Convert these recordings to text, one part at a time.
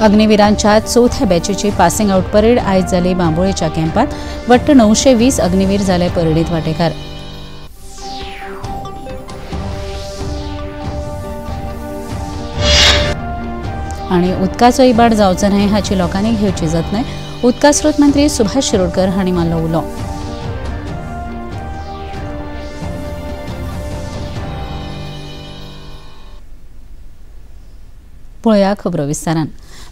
अग्निवीरांच्या चवथ्या बॅचीची passing out parade आयज जाली बांबोळेच्या कॅम्पात। वट्ट 920 अग्निवीर जाले परेडीत वांटेकार। आनी उदकाचो इबाड जावचो न्हय हाची लोकांनी घेवची जतनाय उदका स्रोत मंत्री सुभाष शिरोडकर हांणी मारलो उलो। पळोवया खबरो विस्तारान।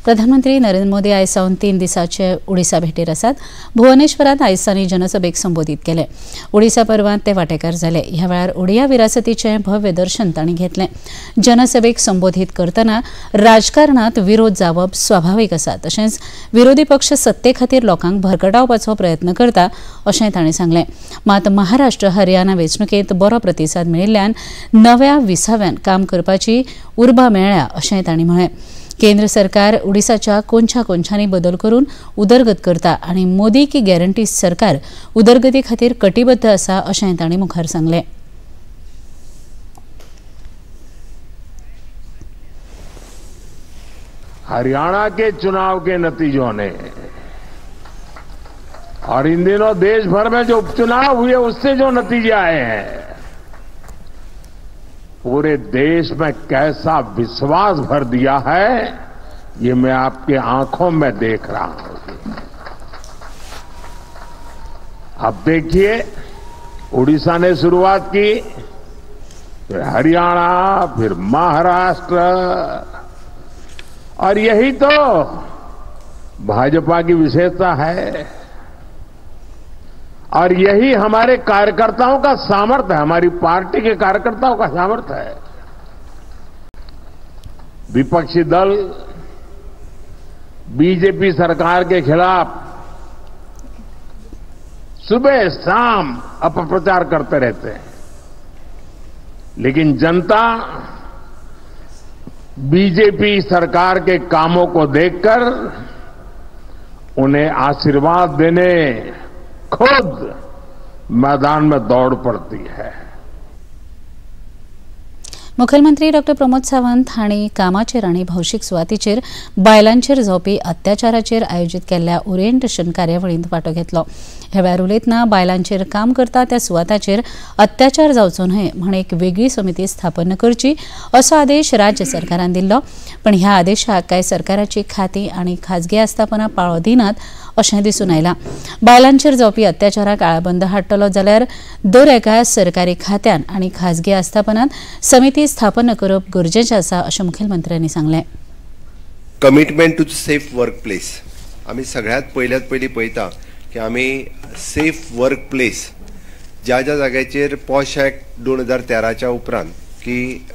प्रधानमंत्री नरेंद्र मोदी आयज सावन 3 दिसांचे ओडिसा भेटीर आसात। भुवनेश्वरांत आयज तांणी जनसभेक संबोधीत केले। ओडिसा पर्वांत ते वांटेकार जाले। ह्या वेळार ओडिया विरासतीचें भव्य दर्शन तांणी घेतलें। जनसभेक संबोधीत करतना राजकारणांत विरोध जावप स्वाभावीक आसा, तशेंच विरोधी पक्ष सत्ते खातीर लोकांक भरकटावपाचो प्रयत्न करता अशें तांणी सांगलें। मात महाराष्ट्र हरियाणा वेंचणुकेंत बरो प्रतिसाद मेळिल्ल्यान नव्या विसाव्यान काम करपाची उर्बा मेळ्ळ्या अशें तांणी म्हळें। केंद्र सरकार ओडिसाच्या कोनशा कोनशांनी बदल करून उदरगत करता आनी मोदी की गॅरंटी सरकार उदरगती खातीर कटिबद्ध आसा अशें तांणी मुखार सांगलें। हरियाणा के चुनाव के नतीजों ने और इन दिनों देश भर में जो उपचुनाव हुए उससे जो नतीजे आए हैं, पूरे देश में कैसा विश्वास भर दिया है ये मैं आपके आंखों में देख रहा हूं। अब देखिए, उड़ीसा ने शुरुआत की, फिर हरियाणा, फिर महाराष्ट्र, और यही तो भाजपा की विशेषता है और यही हमारे कार्यकर्ताओं का सामर्थ्य है, हमारी पार्टी के कार्यकर्ताओं का सामर्थ्य है। विपक्षी दल बीजेपी सरकार के खिलाफ सुबह शाम अपप्रचार करते रहते हैं, लेकिन जनता बीजेपी सरकार के कामों को देखकर उन्हें आशीर्वाद देने खुद मैदान में दौड़ पड़ती है। मुखेलमंत्री डॉ प्रमोद सावंत हांणी कामाचेर आनी भौशीक सुवातीचेर बायलांचेर जावपी अत्याचाराचेर आयोजीत केल्ल्या ओरिएंटेशन कार्यावळींत वांटो घेतलो। ह्या वेळार उलयतना बायलांचेर काम करता त्या सुवाताचेर अत्याचार जावचो न्हय म्हण एक वेगळी समिती स्थापन करची असो आदेश राज्य सरकारान दिल्लो, पण ह्या आदेशाक कांय सरकाराची खातीं आनी खाजगी आस्थापनां पाळो दिनात अशें दिसून आयलां। बायलांचेर जावपी अत्याचाराक आळाबंद हाडटलो जाल्यार दर एका सरकारी खात्यान आनी खाजगी आस्थापनांत समिती स्थापन करप गरजेचें आसा अशें मुखेलमंत्र्यांनी सांगलें। Commitment to safe work place, आमी सगळ्यात पयल्यात पयलीं पळयता की आमी सेफ वर्क प्लेस ज्या ज्या जाग्याचेर पॉश एक्ट 2013 उपरांत की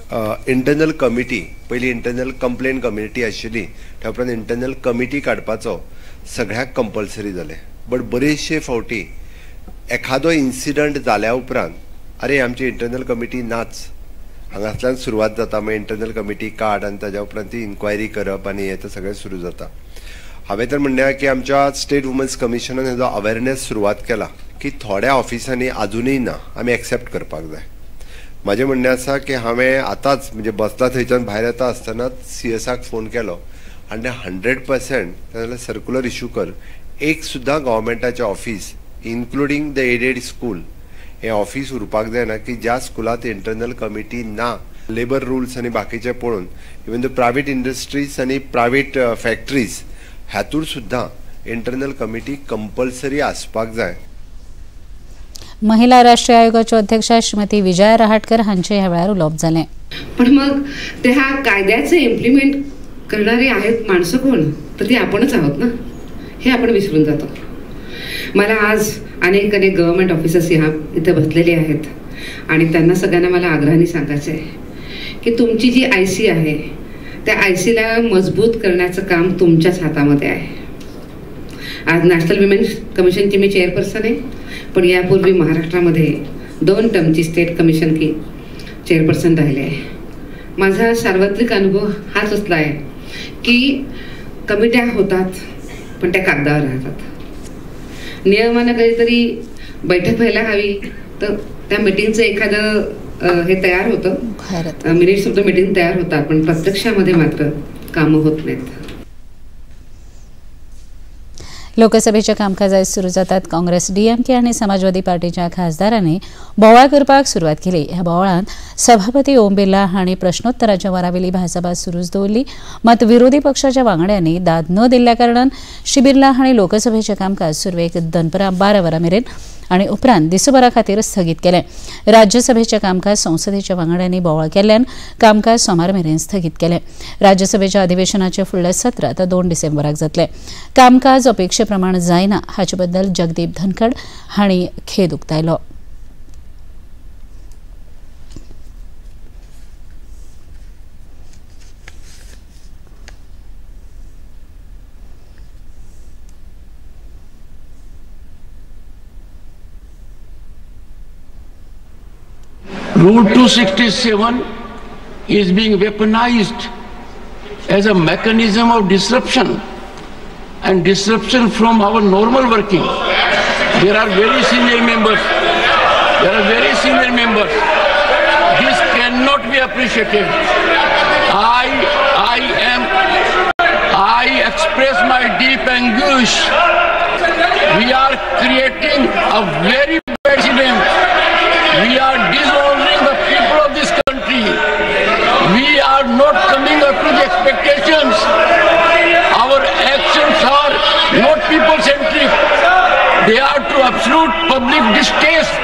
इंटरनल कमिटी, पयलीं इंटरनल कंप्लेन कमिटी आशिल्ली, त्या उपरांत इंटरनल कमिटी काडपाचो सगळ्याक कंपल्सरी जालें। बट बरेचशे फावटी एखादो इन्सिडंट जाल्या उपरांत अरे आमची इंटरनल कमिटी नाच, हांगासल्यान सुरवात जाता, मागीर इंटरनल कमिटी काड आनी ताज्या उपरांत ती इन्क्वायरी करप आनी हें तें सगळें सुरू जाता। हांवें तर म्हणलें की आमच्या स्टेट वुमन्स कमिशनान हेजो अवेरनेस सुरवात केला की थोड्या ऑफिसांनी आजुनूय ना, आमी एक्सेप्ट करपाक जाय। म्हाजें म्हणणें आसा की हांवें आतांच म्हणजे बसला थंयच्यान भायर येता आसतनाच सीएसाक फोन केलो आनी 100% जाल्यार सर्कुलर इशू कर, एक सुद्दां गव्हर्मेंटाचें office including the aided school हें ऑफिस उरपाक जायना की ज्या स्कुलांत इंटरनल कमिटी ना। लेबर रुल्स आनी बाकीचे पळोवन इवन the private industries आनी प्रायवेट फॅक्टरीज हातूंत सुद्दां इंटरनल कमिटी कंपल्सरी आसपाक जाय। महिला राष्ट्रीय आयोगाच्यो अध्यक्षा श्रीमती विजया रहाटकर हांचे ह्या वेळार उलोवप जालें। पण मग ते ह्या कायद्याचे इम्प्लिमेंट करणारे आहेत माणसं कोण, तर ती आपणच आहोत ना, हे आपण विसरून जातो। मला आज अनेक अनेक गव्हर्नमेंट ऑफिसर्स ह्या इथे बसलेले आहेत आणि त्यांना सगळ्यांना मला आग्रहाने सांगायचं आहे की तुमची जी आय सी आहे त्या आय सीला मजबूत करण्याचं काम तुमच्याच हातामध्ये आहे। आज नॅशनल विमेन कमिशनची मी चेअरपर्सन आहे, पण यापूर्वी महाराष्ट्रामध्ये 2 टर्मची स्टेट कमिशन की चेअरपर्सन राहिले आहे। माझा सार्वत्रिक अनुभव हाच असला आहे की कमिट्या होतात पण त्या कागदावर राहतात। नियमानं कधीतरी बैठक व्हायला हवी तर त्या मीटिंगचं एखादं हे तयार होतं, मिनिट्स ऑफ the meeting तयार होतात, पण प्रत्यक्षामध्ये मात्र कामं होत नाहीत। लोकसभेचें कामकाज आयज सुरू जातात. काँग्रेस, डीएमके आनी समाजवादी पार्टीच्या खासदारांनी बोवाळ करपाक सुरवात केली. ह्या बोवाळांत सभापती ओम बिर्ला हांणी प्रश्नोत्तराच्या वरावेली भासाभास सुरूच दवरली. मात विरोधी पक्षाच्या वांगड्यांनी दाद न दिल्ल्या कारणान श्री बिर्ला हांणी लोकसभेचें कामकाज सुरवेक दनपरां 12 वरां मेरेन आनी उपरांत दिसभरा खातीर स्थगीत केलें. राज्यसभेचें कामकाज संसदेच्या वांगड्यांनी बोवाळ केल्ल्यान कामकाज सोमार मेरेन स्थगीत केलें. राज्यसभेच्या अधिवेशनाचें फुडलें सत्र आतां 2 डिसेंबराक जातलें. कामकाज अपेक्षे प्रमाण जायना हाचे बद्दल जगदीप धनखड हांणी खेद उक्तायलो. Rule 267 is being weaponized as a mechanism of disruption and disruption from our normal working. There are very senior members. There are very senior members. This cannot be appreciated. I express my deep anguish. We are creating a very bad precedent. We are dishonoring the people of this country. We are not coming up to the expectations. Our actions are not people-centric. They are to absolute public distaste.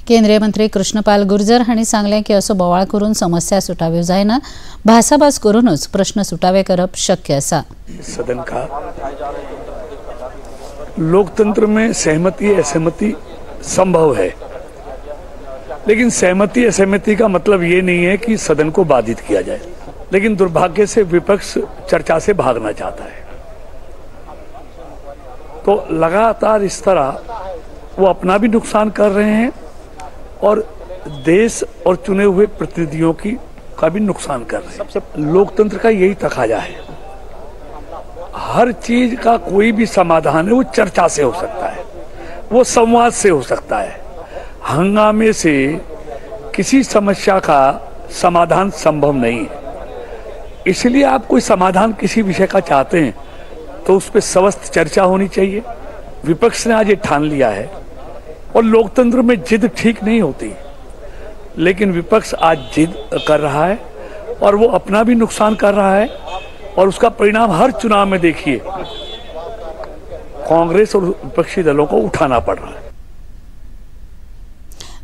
केंद्रीय मंत्री कृष्णपाल गुर्जर हांणी सांगलें की असो बोवाळ करून समस्या सुटाव्यो जायना, भासाभास करूनच प्रश्न सुटावे करप शक्य आसा. सदन का लोकतंत्र में सहमति असहमति संभव है, लेकिन सहमति असहमति का मतलब ये नहीं है कि सदन को बाधित किया जाए. लेकिन दुर्भाग्य से विपक्ष चर्चा से भागना चाहता है, तो लगातार इस तरह वो अपना भी नुकसान कर रहे हैं और देश और चुने हुए प्रतिनिधियों की का भी नुकसान कर रहे हैं. सबसे लोकतंत्र का यही तकाजा है, हर चीज का कोई भी समाधान है वो चर्चा से हो सकता है, वो संवाद से हो सकता है. हंगामे से किसी समस्या का समाधान संभव नहीं है. इसलिए आप कोई समाधान किसी विषय का चाहते हैं तो उस पर स्वस्थ चर्चा होनी चाहिए. विपक्ष ने आज ये ठान लिया है और लोकतंत्र में जिद ठीक नहीं होती, लेकिन विपक्ष आज जिद कर रहा है और वो अपना भी नुकसान कर रहा है और उसका परिणाम हर चुनाव में देखिए कांग्रेस और विपक्षी दलों को उठाना पड़ रहा है.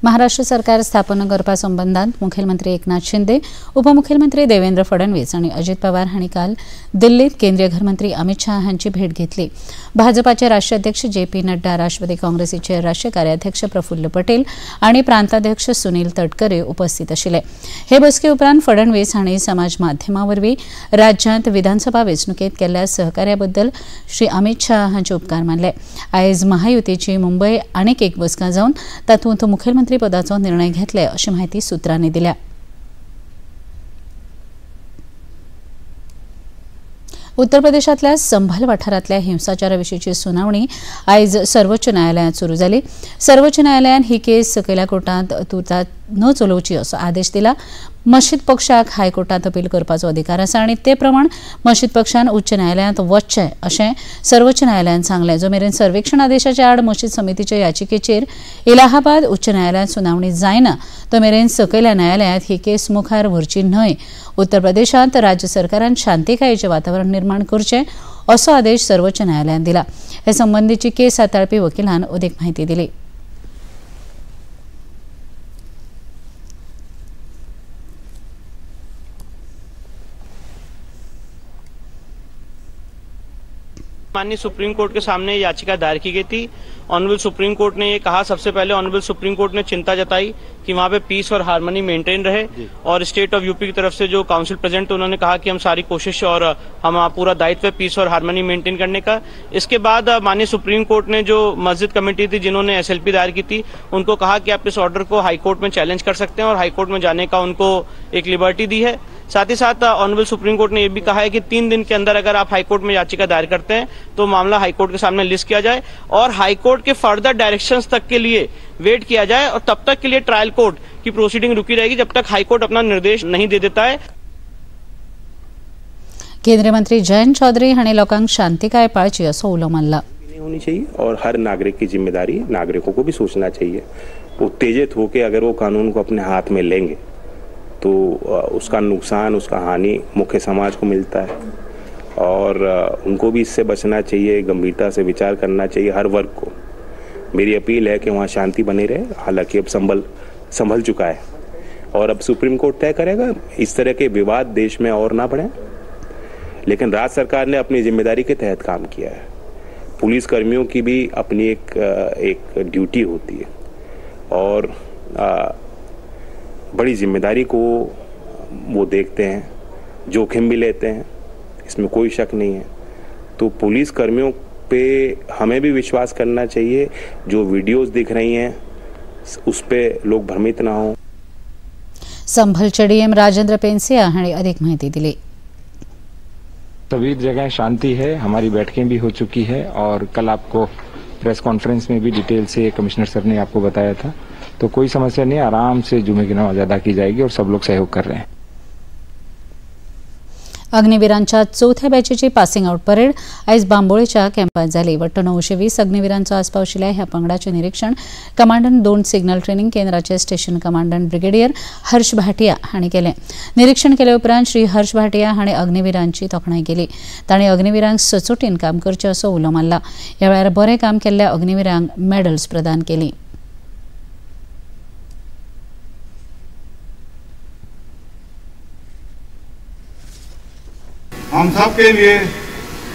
महाराष्ट्र सरकार स्थापन करपा संबंधात मुखेलमंत्री एकनाथ शिंदे, उपमुखेलमंत्री देवेंद्र फडणवीस आणि अजित पवार हांणी काल दिल्लीत केंद्रीय घरमंत्री अमित शाह हांची भेट घेतली. भाजपाचे राष्ट्रीय अध्यक्ष जे पी नड्डा, राष्ट्रवादी काँग्रेसीचे राष्ट्रीय कार्याध्यक्ष प्रफुल्ल पटेल आणि प्रांताध्यक्ष सुनील तटकरे उपस्थित आशिल्ले. हे बसके उपरांत फडणवीस हांणी समाज माध्यमां वरवीं राज्यांत विधानसभा वेंचणुकेंत केल्ल्या सहकार्याबद्दल श्री अमित शाह हांचे उपकार मानले. आयज महायुतीची मुंबय आनीक एक बसका जावन तातूंत मुखेलमंत्री पदाचो निर्णय घेतले अशी माहिती सूत्रांनी दिल्या. उत्तर प्रदेशातल्या संभल वाठारांतल्या हिंसाचाराविशींची सुनावणी आयज सर्वोच्च न्यायालयांत सुरू जाली. सर्वोच्च न्यायालयान ही केस सकयल्या कोर्टांत तुर्तास न चलोवची असो आदेश दिला. मशीद पक्षाक हायकोर्टांत अपील करपाचो अधिकार आसा आनी ते प्रमाण मशीद पक्षान उच्च न्यायालयांत वचचें अशें सर्वोच्च न्यायालयान सांगलें. जो मेरेन सर्वेक्षण आदेशाच्या आड मशीद समितीच्या याचिकेचेर इलाहाबाद उच्च न्यायालयांत सुनावणी जायना तो मेरेन सकयल्या न्यायालयांत ही केस मुखार व्हरची न्हय. उत्तर प्रदेशांत राज्य सरकारान शांतिकायेचें वातावरण निर्माण करचें असो आदेश सर्वोच्च न्यायालयान दिला. हे संबंदीची केस हाताळपी वकिलान अदीक म्हायती दिली. माननीय सुप्रीम कोर्ट के सामने याचिका दायर की गई थी. ऑनरेबल सुप्रीम कोर्ट ने ये कहा, सबसे पहले ऑनरेबल सुप्रीम कोर्ट ने चिंता जताई कि वहाँ पे पीस और हार्मनी मेंटेन रहे और स्टेट ऑफ यूपी की तरफ से जो काउंसिल प्रेसिडेंट उन्होंने कहा कि हम सारी कोशिश और हम पूरा दायित्व है पीस और हार्मनी मेंटेन करने का. इसके बाद माननीय सुप्रीम कोर्ट ने जो मस्जिद कमेटी थी जिन्होंने एसएलपी दायर की थी उनको कहा कि आप इस ऑर्डर को हाईकोर्ट में चैलेंज कर सकते हैं और हाईकोर्ट में जाने का उनको एक लिबर्टी दी है. साथ ही साथ ऑनरेबल सुप्रीम कोर्ट ने यह भी कहा है कि 3 दिन के अंदर अगर आप हाईकोर्ट में याचिका दायर करते हैं तो मामला हाईकोर्ट के सामने लिस्ट किया जाए और हाईकोर्ट के फर्दर डायरेक्शंस तक के लिए वेट किया जाए और तब तक के लिए ट्रायल कोर्ट की प्रोसीडिंग रुकी रहेगी जब तक हाईकोर्ट अपना निर्देश नहीं दे देता है. केंद्रीय मंत्री जयंत चौधरी हांणी लोकांक शांतिकाय पाळची असो उलो मारला। होनी चाहिए और हर नागरिक की जिम्मेदारी, नागरिकों को भी सोचना चाहिए। उत्तेजित होकर अगर वो कानून को अपने हाथ में लेंगे तो उसका नुकसान, उसका हानि मुख्य समाज को मिलता है और उनको भी इससे बचना चाहिए, गंभीरता से विचार करना चाहिए हर वर्ग को। मेरी अपील है कि वहाँ शांति बनी रहे। हालांकि अब संभल चुका है और अब सुप्रीम कोर्ट तय करेगा। इस तरह के विवाद देश में और ना बढ़े, लेकिन राज्य सरकार ने अपनी जिम्मेदारी के तहत काम किया है। पुलिस कर्मियों की भी अपनी एक ड्यूटी होती है और बड़ी जिम्मेदारी को वो देखते हैं, जोखिम भी लेते हैं, इसमें कोई शक नहीं है। तो पुलिस कर्मियों पे हमें भी विश्वास करना चाहिए। जो वीडियोस दिख रही हैं उस पे लोग भ्रमित ना हो। संभलचे डीएम राजेंद्र पेंसिया हांणी अधिक माहिती दिली। सभी जगह शांति है, हमारी बैठकें भी हो चुकी है और कल आपको प्रेस कॉन्फ्रेंस में भी डिटेल से कमिश्नर सर ने आपको बताया था। तो कोई समस्या नहीं, आराम से जुमे की नमाज अदा की जाएगी और सब लोग सहयोग कर रहे हैं। अग्निवीरांच्या चौथ्या बॅचेची पासिंग आउट परेड आयज बांबोळेच्या कॅम्पात जाली। वट्ट 920 अग्निवीरांचो आस्पाव आशिल्ल्या ह्या पंगडाचें निरीक्षण कमांडंट 2 सिग्नल ट्रेनिंग केंद्राचे station commandant brigadier Harsh Bhatia हांणी केलें। निरीक्षण केले उपरांत श्री हर्ष भाटिया हांणी अग्निवीरांची तोखणाय केली। तांणी अग्निवीरांक सचोटीन काम करचें असो उलो मारला। ह्या वेळार बरें काम केल्ल्या अग्निवीरांक मेडल्स प्रदान केली। हम सब के लिए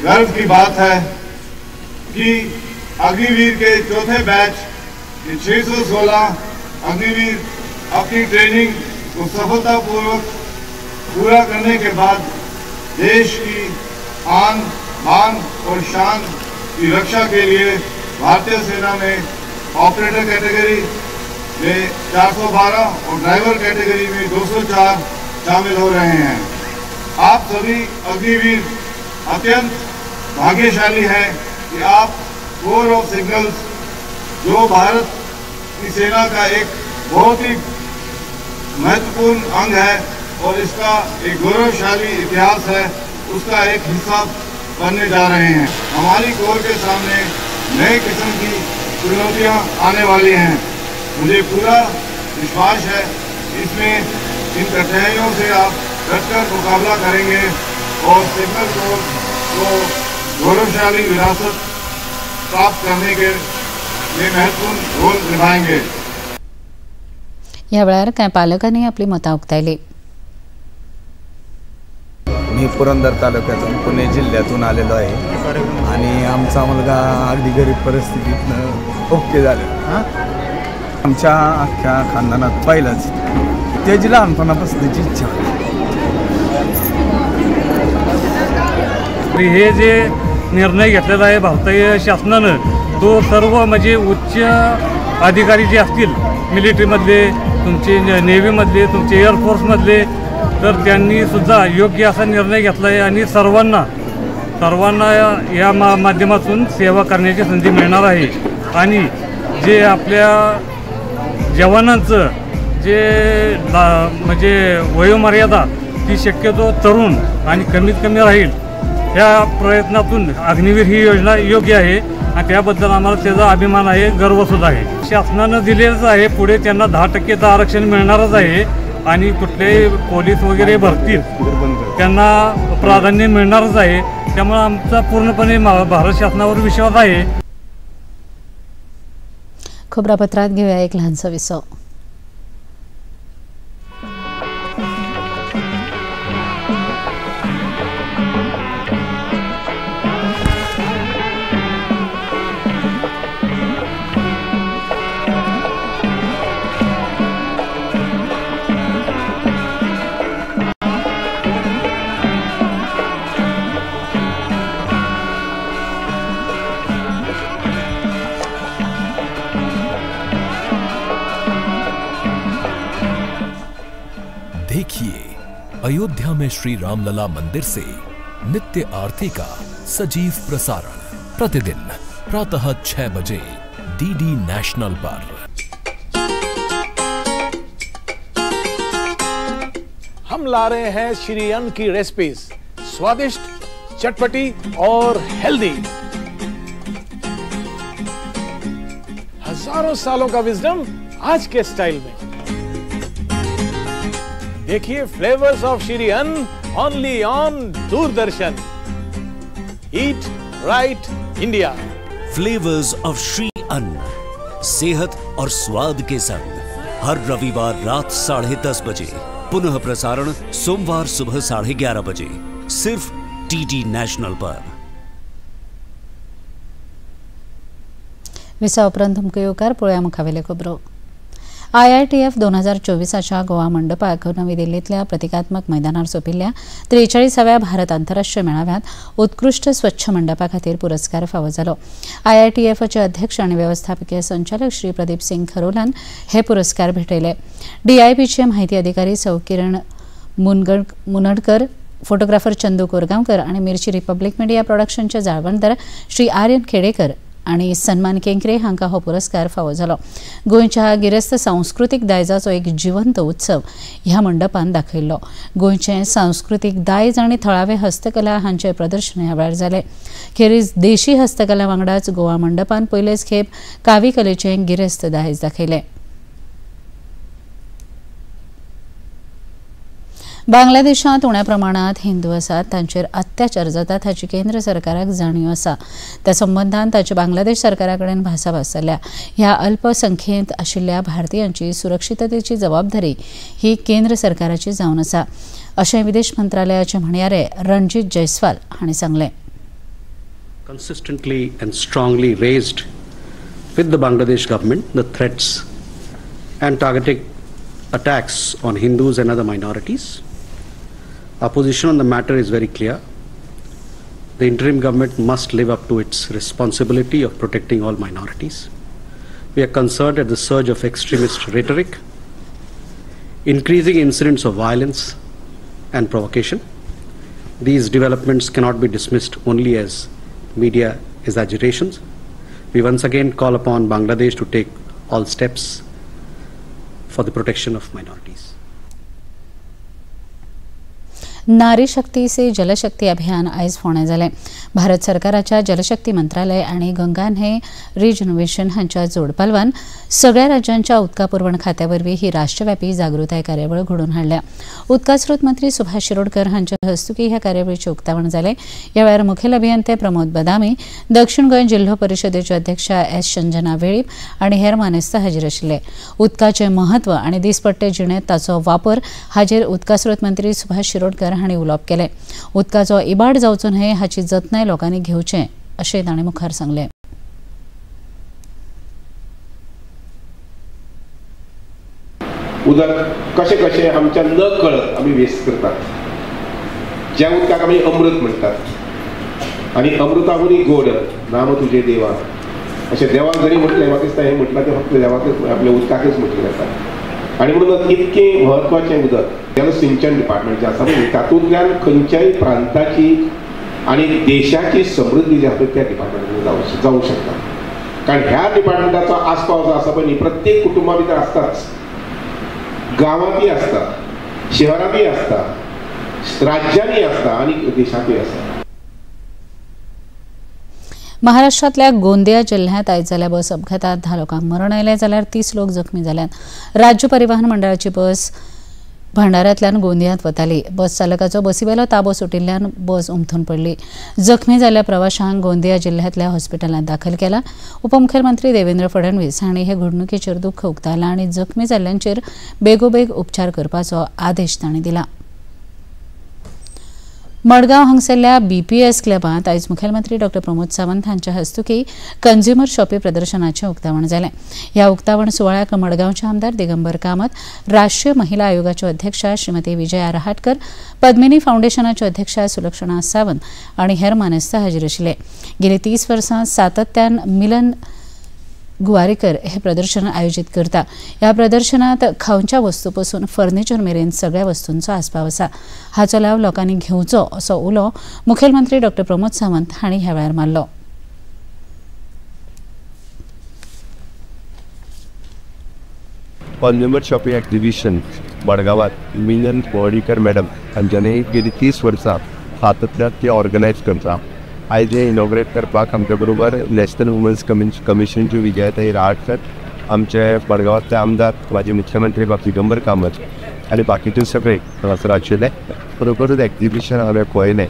गर्व की बात है कि अग्निवीर के चौथे बैच के 616 अग्निवीर अपनी ट्रेनिंग को सफलतापूर्वक पूरा करने के बाद देश की आन बान और शान की रक्षा के लिए भारतीय सेना में ऑपरेटर कैटेगरी में 412 और ड्राइवर कैटेगरी में 204 शामिल हो रहे हैं। आप सभी अग्निवीर अत्यंत भाग्यशाली हैं कि आप कोर ऑफ सिग्नल्स, जो भारत की सेना का एक बहुत ही महत्वपूर्ण अंग है और इसका एक गौरवशाली इतिहास है, उसका एक हिस्सा बनने जा रहे हैं। हमारी कोर के सामने नए किस्म की चुनौतियां आने वाली हैं। मुझे पूरा विश्वास है इसमें इन कठिनाइयों से आप डटकर मुकाबला करेंगे और सिग्नल कोर को गौरवशाली विरासत प्राप्त करने के में महत्वपूर्ण रोल निभाएंगे। ह्या वेळार कांय पालकांनी आपली मतां उक्तायली। मी पुरंदर तालुक्यातून पुणे जिल्ह्यातून आलेलो आहे आणि आमचा मुलगा अगदी गरीब परिस्थितीतनं ओके झालं। आमच्या अख्ख्या खानदानात पहिलाच त्याची लहानपणापासूनची इच्छा होती। हे जे निर्णय घेतलेला आहे भारतीय शासनानं तो सर्व म्हणजे उच्च अधिकारी जे असतील मिलिटरीमधले, तुमचे नेव्हीमधले, तुमचे एअरफोर्समधले, तर त्यांनी सुद्धा योग्य असा निर्णय घेतला आहे आणि सर्वांना सर्वांना या माध्यमातून सेवा करण्याची संधी मिळणार आहे। आणि जे आपल्या जवानांचं जे म्हणजे वयोमर्यादा ती शक्यतो तरुण आणि कमीत कमी राहील ह्या प्रयत्नातून अग्निवीर ही योजना योग्य आहे आणि त्याबद्दल आम्हाला त्याचा अभिमान आहे, गर्वसुद्धा आहे। शासनानं दिलेलंच आहे, पुढे त्यांना 10% आरक्षण मिळणारच आहे आणि कुठलेही पोलीस वगैरे भरतील त्यांना प्राधान्य मिळणारच आहे। त्यामुळे आमचा पूर्णपणे भारत शासनावर विश्वास आहे। खबरापत्रात घेऊया एक लहानसा विसव। देखिए अयोध्या में श्री रामलला मंदिर से नित्य आरती का सजीव प्रसारण प्रतिदिन प्रातः 6 बजे डीडी नेशनल पर। हम ला रहे हैं श्री अन्न की रेसिपीज स्वादिष्ट, चटपटी और हेल्दी। हजारों सालों का विजडम आज के स्टाइल में। देखिए flavours of Shri Anna only on Doordarshan. Eat right India. Flavours of Shri Anna, सेहत और स्वाद के संग, हर रविवार रात 10:30 बजे, पुनः प्रसारण सोमवार सुबह 11:30 बजे, सिर्फ डीडी नॅशनल पर। विसा उपरांत तुमकां येवकार पळोवया मुखावेल्यो खबरो। IITF 2024 Goa मंडपाक नवी दिल्लींतल्या प्रतिकात्मक मैदानार सोंपिल्ल्या 43व्या भारत आंतरराष्ट्रीय मेळाव्यांत उत्कृश्ट स्वच्छ मंडपा खातीर पुरस्कार फावो जालो। IITFचे अध्यक्ष आनी वेवस्थापकीय संचालक श्री प्रदीप सिंग खरोलान हे पुरस्कार भेटयले। DIPचे माहिती अधिकारी सौ किरण मुनडकर, फोटोग्राफर चंदू कोरगांवकर आनी मिर्ची रिपब्लिक मिडिया प्रोडक्शनचे जाळवणदार श्री आर्यन खेडेकर आनी सन्मान केंकरे हांकां हो पुरस्कार फावो जालो। गोंयच्या गिरेस्त सांस्कृतीक दायजाचो एक जिवंत उत्सव ह्या मंडपान दाखयल्लो। गोंयचें सांस्कृतीक दायज आनी थळावे हस्तकला हांचें प्रदर्शन ह्या वेळार जालें। खेरीज देशी हस्तकला वांगडाच गोवा मंडपान पयलेच खेप कावी कलेचें गिरेस्त दायज दाखयलें। बांगलादेशांत उण्या प्रमाणांत हिंदू आसात तांचेर अत्याचार जातात हाची केंद्र सरकाराक जाणीव आसा। त्या संबंदान ताचे बांगलादेश सरकारा कडेन भासाभास जाल्या। ह्या अल्पसंख्येंत आशिल्ल्या भारतीयांची सुरक्षिततेची जबाबदारी ही केंद्र सरकाराची जावन आसा, अशें विदेश मंत्रालयाचे म्हणयारे रणजीत जयस्वाल हांणी सांगलें। Consistently and strongly raised with the Bangladesh government the threats and targeted attacks on Hindus and other minorities. Our position on the matter is very clear. The interim government must live up to its responsibility of protecting all minorities. We are concerned at the surge of extremist rhetoric, increasing incidents of violence and provocation. These developments cannot be dismissed only as media exaggerations. We once again call upon Bangladesh to take all steps for the protection of minorities. नारी शक्ती से जलशक्ती अभियान आयज फोंडें जालें। भारत सरकाराच्या जलशक्ती मंत्रालय आनी गंगा न्हंय रिजनोवेशन हांच्या जोडपालवान सगळ्या राज्यांच्या उदका पुरवण खात्या वरवीं ही राष्ट्रव्यापी जागृताय कार्यावळ घडोवन हाडल्या। उदका स्रोत मंत्री सुभाष शिरोडकर हांच्या हस्तुकीं ह्या कार्यावळीचें उक्तावण जालें। ह्या वेळार मुखेल अभियंते प्रमोद बदामी, दक्षिण गोंय जिल्हो परिशदेच्यो अध्यक्षा एस संजना वेळीप आनी हेर मानेस्त हाजीर आशिल्ले। उदकाचें म्हत्व आनी दिसपट्टे जिणेंत ताचो वापर हाचेर उदका स्रोत मंत्री सुभाष शिरोडकर हांणी उलोवप केलें। उदकाचो इबाड जावचो न्हय हाची जतनाय लोकांनी घेवचें अशें तांणी मुखार सांगलें। उदक कशें कशें आमच्या न कळत आमी वेस्ट करतात, ज्या उदकाक आमी अमृत म्हणटात आनी अमृतावरी गोड नाम तुजे देवा अशें देवाक जरी म्हटलें म्हाका दिसता हें म्हटलां तें फक्त देवाकच आपल्या उदकाकच म्हटलें जाता। आनी म्हणून इतकें म्हत्वाचें उदक जलसिंचन डिपार्टमेंट जें आसा पळय तातूंतल्यान खंयच्याय प्रांताची आनी देशाची समृद्धी जी आसा त्या डिपार्टमेंटान जावंक शकता। कारण ह्या डिपार्टमेंटाचो आस्पाव जो आसा पळय न्ही प्रत्येक कुटुंबा भितर आसताच, गांवांतय आसता, शहरांतय आसता, राज्यांनी आसता आनी देशांतय आसता। महाराष्ट्रांतल्या गोंदिया जिल्ह्यांत आयज जाल्ल्या बस अपघातात 10 लोकांक मरण आयलें जाल्यार 30 लोक जखमी जाल्यात। राज्य परिवहन मंडळाची बस भांडाऱ्यांतल्यान गोंदियांत वताली। बस चालकाचो बसीवेलो ताबो सुटिल्ल्यान बस उमथून पडली। जखमी जाल्ल्या प्रवाशांक गोंदिया जिल्ह्यांतल्या हॉस्पिटलांत दाखल केला। उपमुख्यमंत्री देवेंद्र फडणवीस हांणी हे घडणुकेचेर दुख्ख उक्तायलां आनी जखमी जाल्ल्यांचेर बेगोबेग उपचार करपाचो आदेश तांणी दिला। मडगांव हांगसरल्या बीपीएस क्लबांत आयज मुखेलमंत्री डॉ प्रमोद सावंत हांच्या हस्तुकीं कंज्युमर शॉपी प्रदर्शनाचें उक्तावण जालें। ह्या उक्तावण सुवाळ्याक मडगांवचे आमदार दिगंबर कामत, राष्ट्रीय महिला आयोगाच्यो अध्यक्षा श्रीमती विजया रहाटकर, पद्मिनी फावंडेशनाच्यो अध्यक्षा सुलक्षणा सावंत आनी हेर मानेस्त हाजीर आशिल्ले। गेली 30 वर्सां सातत्यान मिलन गुवारीकर हे प्रदर्शन आयोजित करता। ह्या प्रदर्शनात खावच्या वस्तू पासून फर्निचर मेरेन सगळ्या वस्तूंचो आस्पाव आसा। हाचो लाव लोकांनी घेवचो असो उलो मुखेलमंत्री डॉ प्रमोद सावंत हांणी ह्या वेळार मारलो। कॉन्ज्युमर शॉपिंग एक्झिबिशन मडगांवात मिलन बोर्डीकर मॅडम हांच्यानी गेली 30 वर्सां सातत्यान ती ऑर्गनायज करता. आयज हें इनॉग्रेट करपाक आमच्या बरोबर नॅशनल वुमन्स कमिशनची विजयाताई रहाटकर, आमचे मडगांवांतले आमदार माजी मुख्यमंत्री बाब दिगंबर कामत आनी बाकीचे सगळे हांगासर आशिल्ले. बरोबरूच एक्झिबिशन हांवें पळयलें.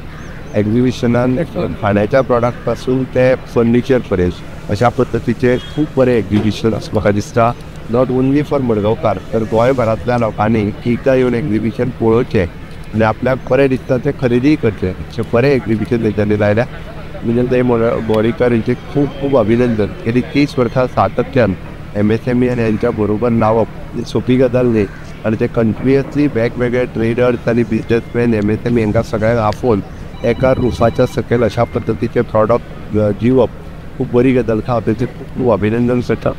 एक्झिबिशनान खाण्याच्या प्रॉडक्ट पासून ते फर्निचर पर्यंत अशा पद्दतीचे खूब बरें एक्झिबिशन आसा. म्हाका दिसता not only for Madgaonkar तर गोंयभरांतल्या लोकांनी एकदां येवन एक्झिबिशन पळोवचें आनी आपल्याक बरें दिसता तें खरेदीय करचें. अशें बरें एक्झिबिशन तेंच्यांनी लायल्या. म्हणजे बोरीकर हेंचें खूब खूब अभिनंदन. गेली 30 वर्सां सातत्यान MSME आनी हेंच्या बरोबर लावप ही सोंपी गजाल न्ही आनी ते कंटिन्युअसली वेगवेगळे ट्रेडर्स आनी बिजनेसमॅन MSME हांकां सगळ्यांक आपोवन एका रुफाच्या सकयल अशा पद्दतीचे प्रॉडक्ट दिवप खूब बरी गजाल आसा. हांव तेचें खूब खूब अभिनंदन करता.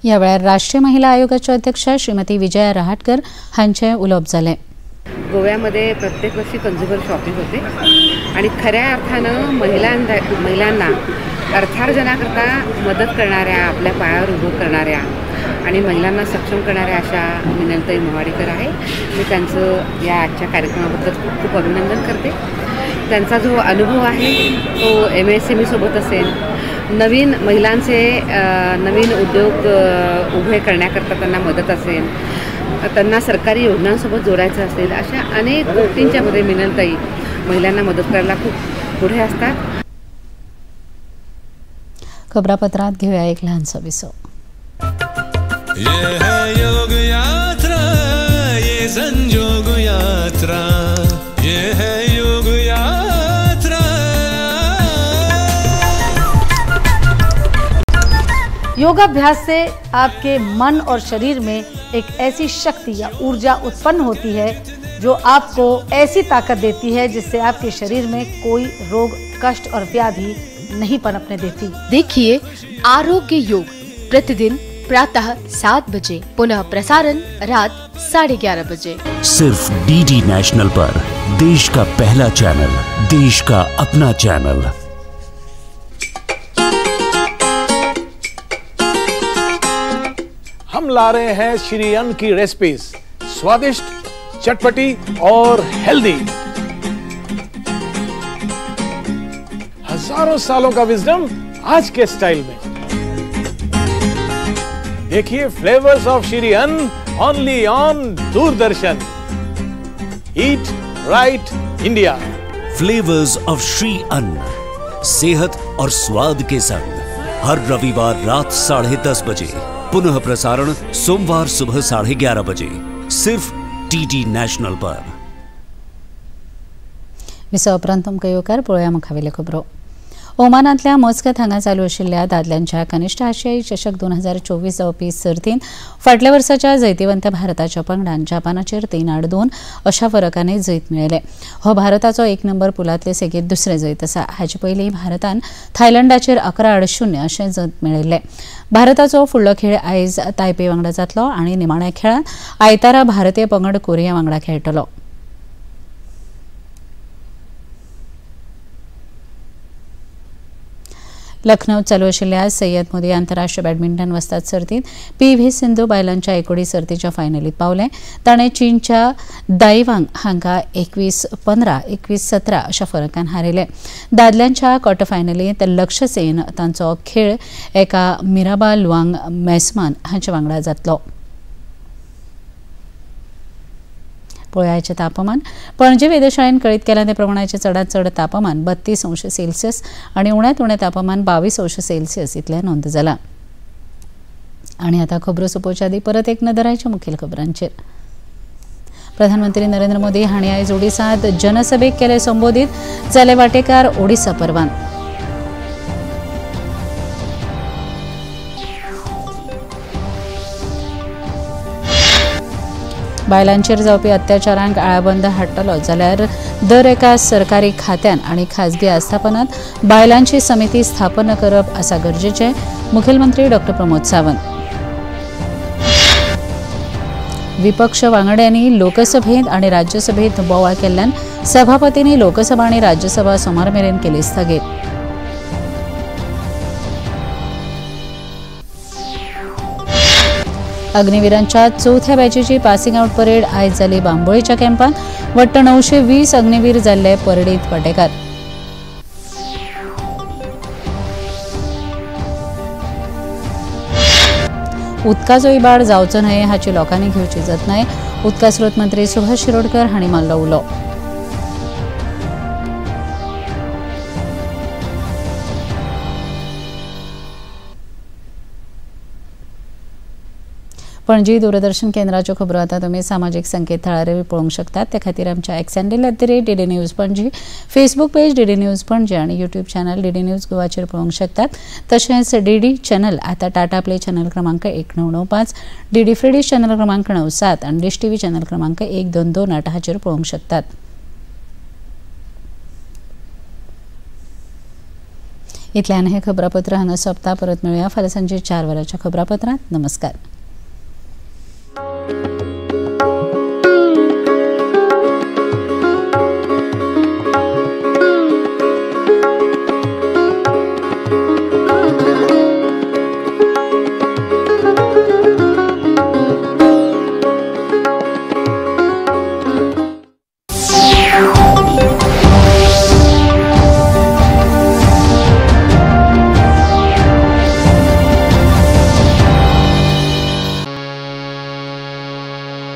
ह्या वेळार राष्ट्रीय महिला आयोगाच्यो अध्यक्षा श्रीमती विजया रहाटकर हांचें उलोवप जालें. गोव्यामध्ये प्रत्येक वर्षी कंझ्युमर शॉपिंग होते आणि खऱ्या अर्थानं महिलांना अर्थार्जनाकरता मदत करणाऱ्या, आपल्या पायावर उभं करणाऱ्या आणि महिलांना सक्षम करणाऱ्या अशा मिनलताई मोहाडीकर आहे. मी त्यांचं या आजच्या कार्यक्रमाबद्दल खूप खूप अभिनंदन करते. त्यांचा जो अनुभव आहे तो MSME सोबत असेल, नवीन महिलांचे नवीन उद्योग उभे करण्याकरता त्यांना मदत असेल, त्यांना सरकारी योजनांसोबत जोडायचं असेल, अशा अनेक गोष्टींच्यामध्ये मिनलताई महिलांना मदत करायला खूप पुढे असतात. खबरापत्रात घेऊया एक लहानसा विसव. ये है योग यात्रा, ये संजोग यात्रा, ये है योग यात्रा. योगाभ्यास से आपके मन और शरीर में एक ऐसी शक्ति या ऊर्जा उत्पन्न होती है जो आपको ऐसी ताकत देती है जिससे आपके शरीर में कोई रोग, कष्ट और व्याधि नहीं पनपने देती। देखिए आरोग्य योग प्रतिदिन प्रातः 7 बजे, पुनः प्रसारण रात 11:30 बजे, सिर्फ DD national पर। देश का पहला चैनल, देश का अपना चैनल। हम ला रहे हैं श्री अन्न की रेसिपीज, स्वादिष्ट, चटपटी और हेल्दी। हजारों सालों का विजडम आज के स्टाइल में। देखिए flavours of Shri Anna only on Doordarshan. Eat right India. Flavours of Shri Anna, सेहत और स्वाद के संग, हर रविवार रात 10:30 बजे, पुनः प्रसारण सोमवार सुबह 11:30 बजे, सिर्फ DD national पर। विसवा उपरांत तुमकां येवकार. पळोवया मुखावेल्यो खबरो. ओमानांतल्या मस्कत हांगा चालू आशिल्ल्या दादल्यांच्या कनिश्ठ आशियाई चषक 2024 जावपी सर्तींत फाटल्या वर्साच्या जैतिवंत भारताच्या पंगडान जपानाचेर 3-2 अशा फरकाने जैत मेळयलें. हो भारताचो 1 नंबर पुलांतले सेगीत दुसरें जैत आसा. हाचे पयलीं भारतान थायलंडाचेर 11-0 अशें जैत मेळयल्लें. भारताचो फुडलो खेळ आयज तायपे वांगडा जातलो आनी निमाण्या खेळांत आयतारा भारतीय पंगड कोरिया वांगडा खेळटलो. लखनौ चालू आशिल्ल्या सय्यद मोदी आंतरराष्ट्रीय बॅडमिंटन वस्ताद सर्तींत PV Sindhu बायलांच्या एकोडी सर्तीच्या फायनलीत पावले. ताणें चीनच्या दाईवांग हांकां 21-15, 21-17 अशा फरकान हारयले. दादल्यांच्या क्वॉर्टर फायनलींत लक्ष्य सेन तांचो खेळ एका मिराबा लुआंग मेस्मान हांचे वांगडा जातलो. पळोवयाचें तापमान. पणजे वेधशाळेन कळीत केलां ते प्रमाणाचें चडांत चड तापमान 32 अंश सेल्सियस आनी उण्यांत उणें तापमान 22 अंश सेल्सियस इतलें नोंद जालां. आनी आतां खबरो सोंपोवच्या आदीं परत एक नदर आयच्या मुखेल खबरांचेर. प्रधानमंत्री नरेंद्र मोदी हांणी आयज ओडिसांत जनसभेक केलें संबोधीत, जाले वाटेकार ओडिसा पर्वान. बायलांचेर जावपी अत्याचारांक आळाबंद हाडटलो जाल्यार दर एका सरकारी खात्यान आनी खाजगी आस्थापनांत बायलांची समिती स्थापन करप आसा गरजेचें, मुखेलमंत्री डॉ प्रमोद सावंत. विपक्ष वांगड्यांनी लोकसभेत आनी राज्यसभेत बोवाळ केल्ल्यान सभापतींनी लोकसभा आनी राज्यसभा सोमार मेरेन केली स्थगीत. अग्निवीरांच्या चौथ्या बॅचीची पासिंग आउट परेड आयज जाली बांबोळीच्या कॅम्पात. वट्ट 920 अग्निवीर जाल्ले परेडीत वांटेकार. उदकाचो इबाड जावचो न्हय हाची लोकांनी घेवची जतनाय उदका स्रोत मंत्री सुभाष शिरोडकर हांणी मारलो उलो. पणजी दूरदर्शन केंद्राच्यो खबरो आतां तुमी सामाजीक संकेतथळार पळोवंक शकतात. ते खातीर आमच्या X handle @DD News Panaji, Facebook page DD News Panaji आनी यूट्यूब चॅनल डीडी न्यूज गोवाचेर पळोवंक शकतात. तशेंच डीडी चॅनल आतां टाटा प्ले चॅनल क्रमांक 1995, डीडी फ्री डिश चॅनल क्रमांक 97 आनी डिश टीव्ही चॅनल क्रमांक 1228 हाचेर पळोवंक शकतात. इतल्यान हें खबरापत्र हांगा सोंपता. परत मेळुया फाल्यां सांजे 4 वरांच्या खबरापत्रांत. नमस्कार.